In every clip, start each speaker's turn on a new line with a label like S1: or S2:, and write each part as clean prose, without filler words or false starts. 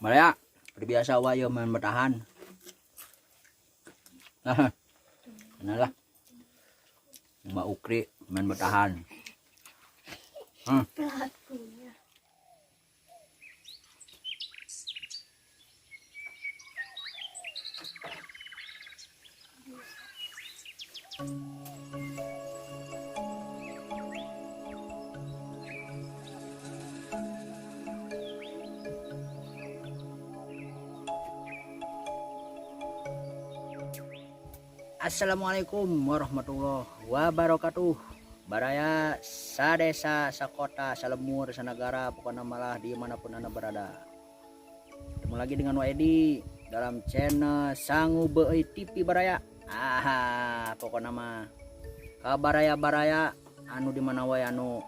S1: Baraya, seperti biasa wa ieu main bertahan. Nah, kenal lah. Mbak Ukri main bertahan.
S2: Pelakunya.
S1: Assalamualaikum warahmatullahi wabarakatuh. Baraya sadesa, sakota, salemur, sanagara, pokoknya malah dimanapun anda berada. Ketemu lagi dengan Wa Edi dalam channel Sangu Beuy TV Baraya. Ah, pokoknya mah kabaraya baraya anu di mana wae anu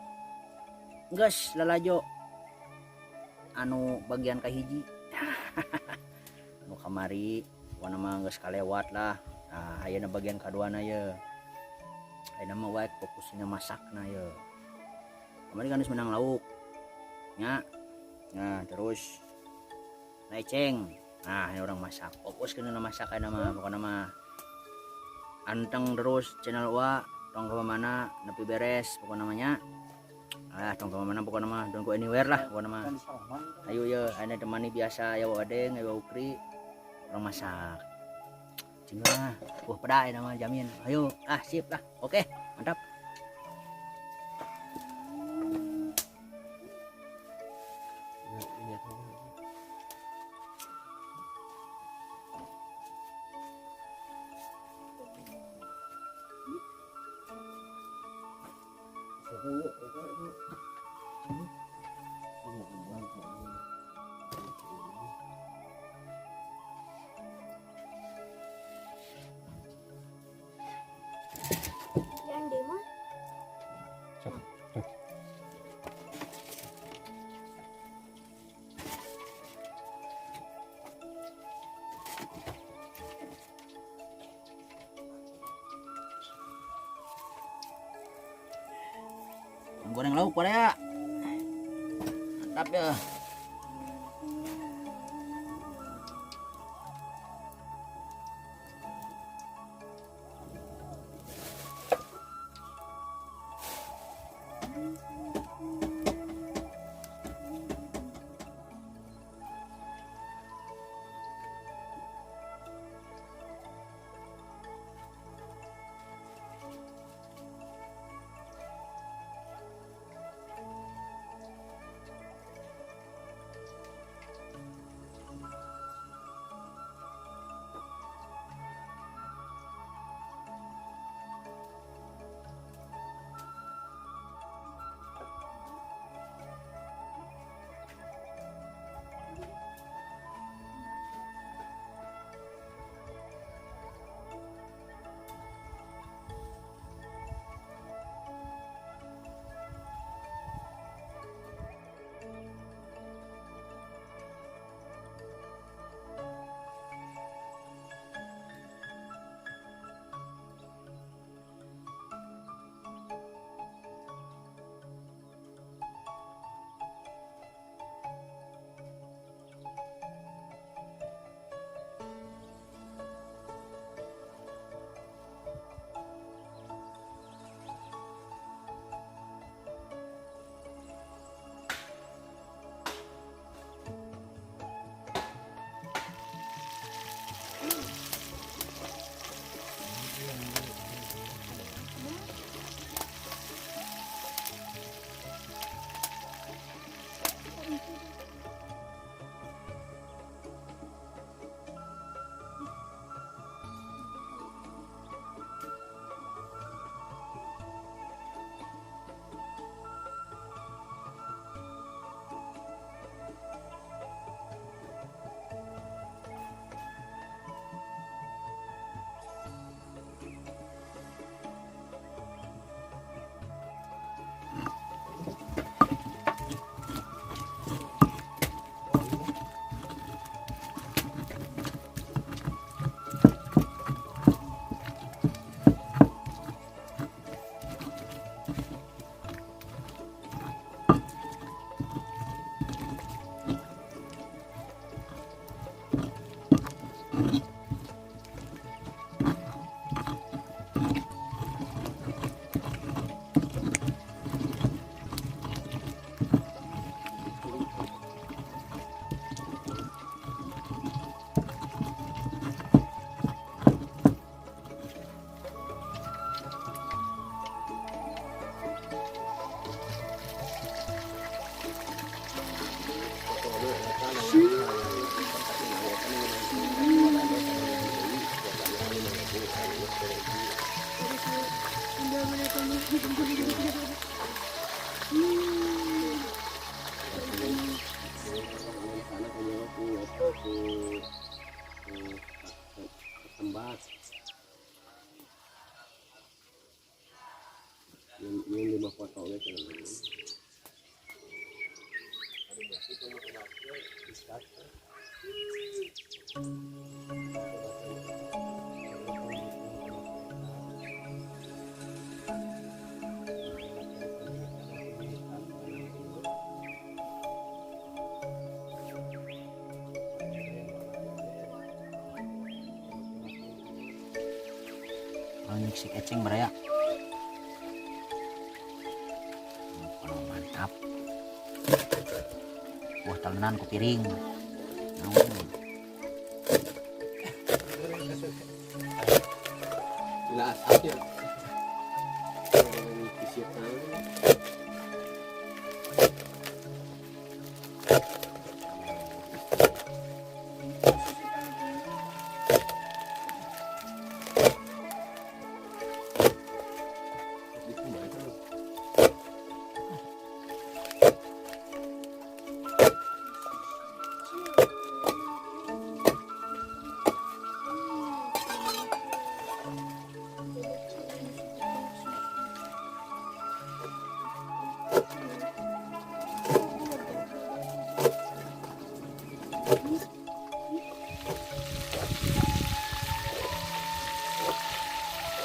S1: geus lalajo anu bagian kahiji. Anu kamari pokoknya mah geus kalewat lah. Nah, ayeuna bagian kaduana ye. Ayeuna mah wae fokusnya masakna ye. Kamari kan geus menang lauk. Nya. Nah, terus leceng. Nah, ini orang masak. Fokus kena masak ayeuna mah pokona mah. Anteng terus channel wa tong ke mana nepi beres pokona mah nya. Ah, tong ke mana pokona mah don't go anywhere lah pokona mah. Ayo ye, ayeuna temani biasa ya wa Adeng, ayo Ukri. Orang masak. Cina, wah pedai nama jamin. Ayo, ah sip lah. Oke, mantap.
S2: Yang di mana?
S1: Goreng lauk pada ya. Mantap ya. Nyiksik eceng baraya. Kalau mantap. Wah, talenan ku piring. Naon?
S3: Bila asapnya. Disiapkan.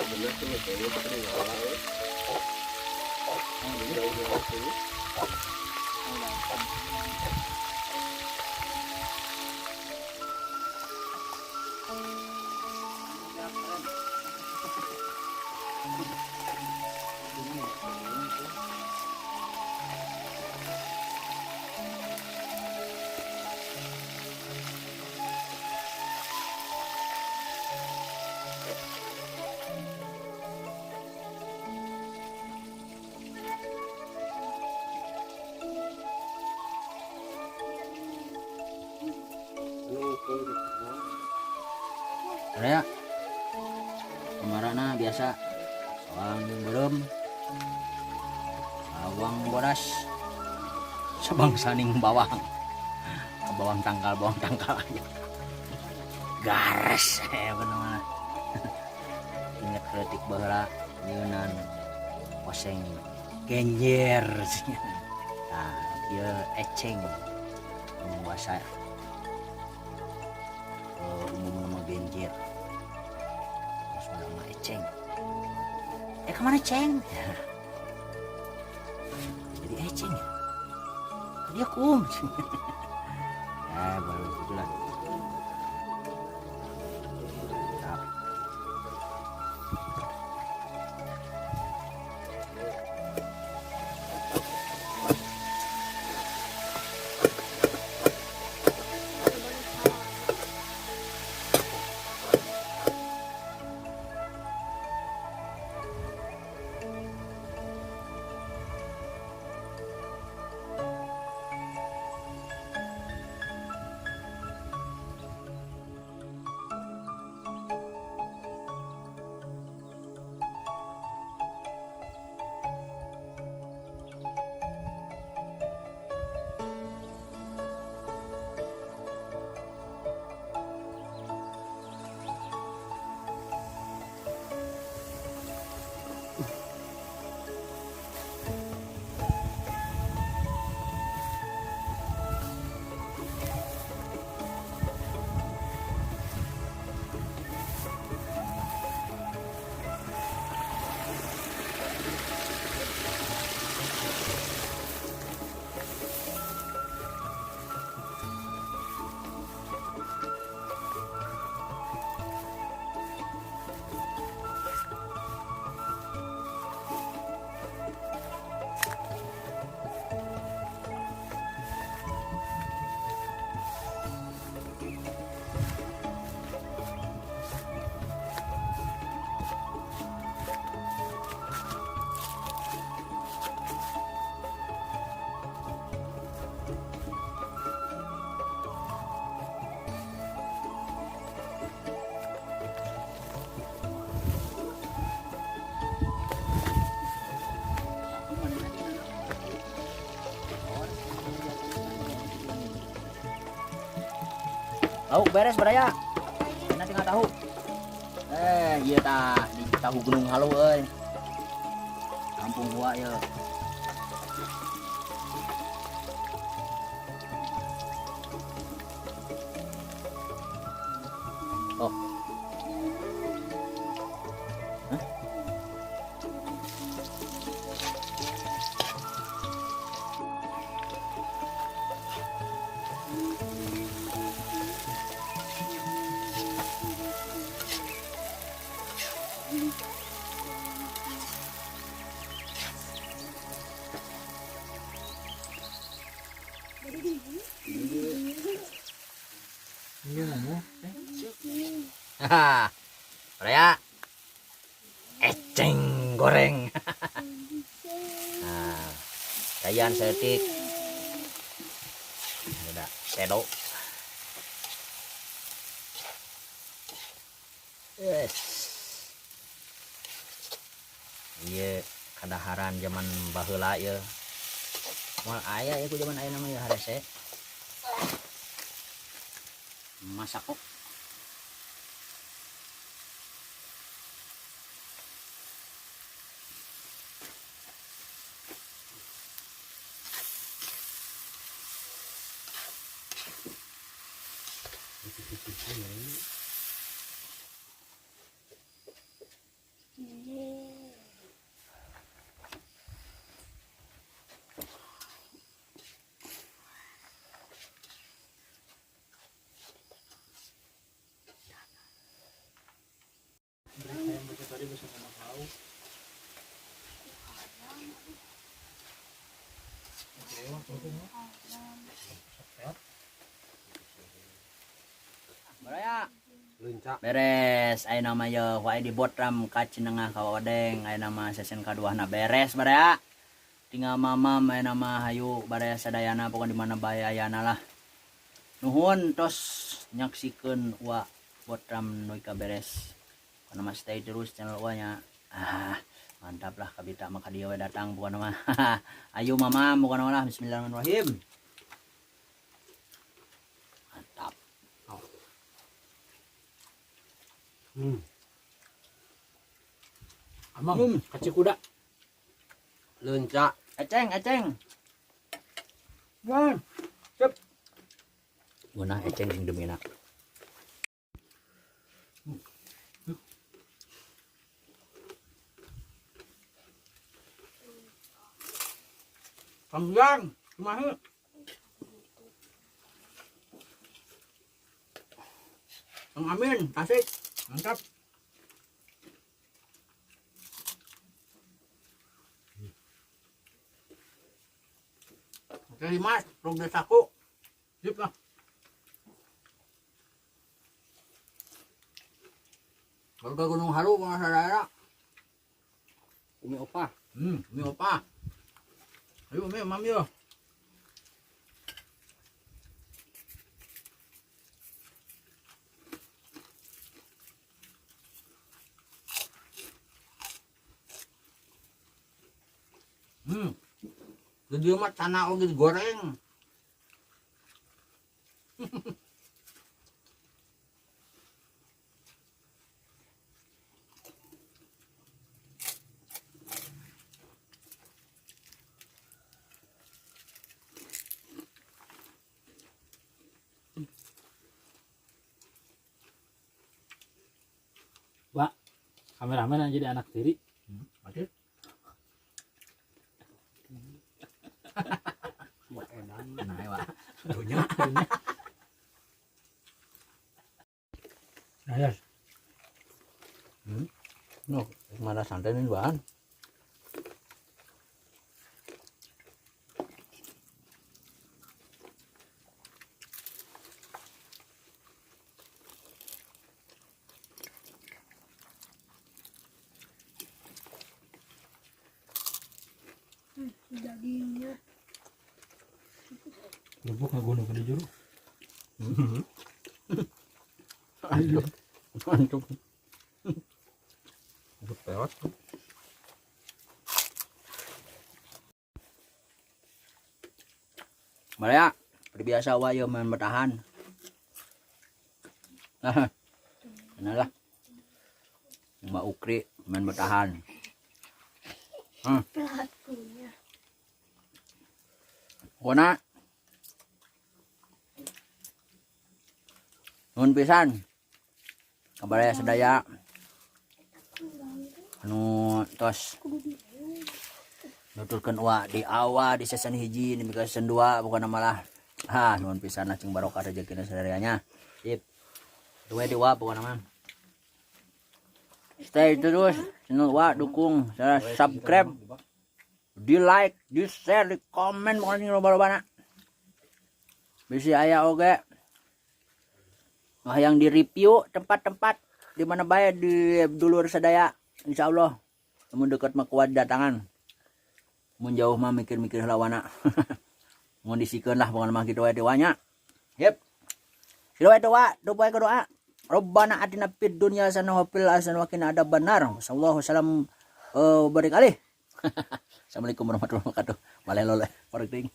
S3: Bener tuh kayaknya kita ngalah ya. Jauh-jauh sini. Anu ukur.
S1: Baraya. Kemarin biasa bawang beureum, bawang bodas, sabangsaning bawang, bawang tangkal aja. Gares bener mah. Ingat kritik baheula nyeunan oseng genjer. Nah, ieu eceng mun bahasa umum nama genjer. Sunda mah eceng. Kemana ceng? Jadi eceng ya? Dia kum. Baru itulah. Mantap. Lauk beres baraya. Nanti nggak tahu. Iya tah di tahu Gunung Halu euy. Kampung gua ya. Oh. Hah? Haha. Baraya. Eceng goreng. Nah, kayan setik. Udah, sedok. Yes. Iya, kadaharan zaman baheula ieu. Moal aya ieu ku zaman ayeuna mah ya harese. Masak kok. Baraya.
S3: Leunca.
S1: Beres ayeuna mah ye wae di botram ka Cinengah ka Odeng ayeuna mah sesen kaduana beres baraya. Tinggal mamam ayeuna mah hayu baraya sadayana pokona di mana bae ayana lah. Nuhun tos nyaksikeun wa botram nu ka beres. Pokona mah stay terus channel wa nya. Ah, mantap lah kabita mah ka dieu we datang pokona mah. Ayo mamam pokona mah lah bismillahirrahmanirrahim. Mantap.
S4: Amang, kaci kuda.
S3: Leunca.
S1: Eceng, eceng.
S4: Wan.
S1: Guna eceng sing demina.
S4: Panggang, kumaha? Kang Amin, Tasik. Mantap. Oke, Mas, rong desaku. Sip lah. Kalau ke Gunung Halu, mga daerah.
S3: Umi opa.
S4: Umi opa. Ayo Umi, mam yo. Jadi mah tanah oge digoreng.
S5: Kameramen yang jadi anak tiri.
S4: Oke.
S3: Buat edan.
S1: Nah, wa.
S4: Dunya.
S5: Nah, ya.
S1: No, mana santai ini bahan.
S2: Dagingnya.
S5: Lubuk ngagunung ke juru.
S1: Mantap. Mantap.
S3: Peot.
S1: Baraya, seperti biasa wa ieu main bertahan. Nah, kenal lah. Mbak Ukri main bertahan.
S2: Pelakunya.
S1: Pokona nuhun pisan. Kabaraya sadaya anu tos nuturkeun Wa di awal di season 1 nepi ka season 2, pokona malah ha nuhun pisan lah, cing barokah rezekina sadayanya. Sip. Duwe di Wa pokona mah. Stay terus channel Wa, dukung, saya subscribe, di like, di share, di komen, pokoknya loba-lobana. Bisi aya oge wah yang di review tempat-tempat di mana bae di dulur sadaya, insyaallah mun deket mah kuat datangan, mun jauh mah mikir-mikir lawana ngondisikeun lah. Pokoknya mah kitu wae dewanya. Yep, kitu wae doa doa ke doa. Rabbana atina fid dunya hasanah wa fil akhirati wa qina adzabannar. Sallallahu wasallam barik alih. Assalamualaikum warahmatullahi wabarakatuh. Malelole, ting.